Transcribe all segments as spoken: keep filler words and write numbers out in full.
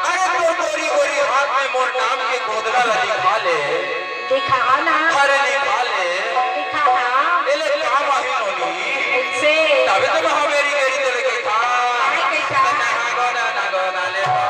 अरे तोर गोरी गोरी हाथ में मोर नाम के गोदना ला लिखा ले। लिखा हा ना। अरे लिखा ले। लिखा हा। एले काम आही नोनी। से। तबे तो मैं हवेरी गेरी तोले के था। आए के था। ना गोदा, ना गोदा ले।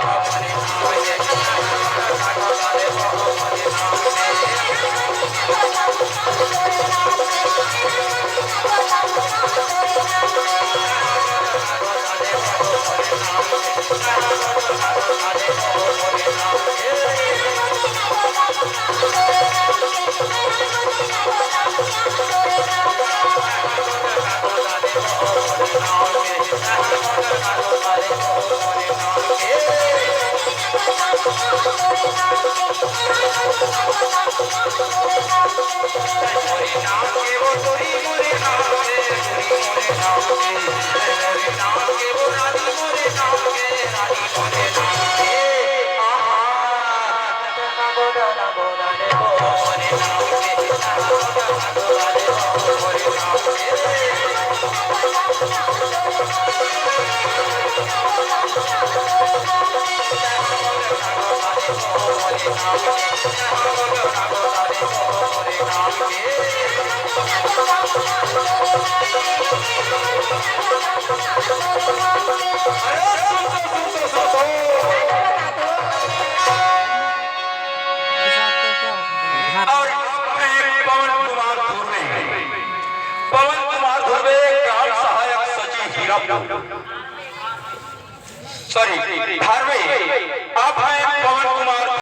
और पवन कुमार धुर्वे, पवन कुमार धुर्वे, ग्राम सहायक सचिव हीरापुर। सॉरी, धारवे। आप हैं पवन कुमार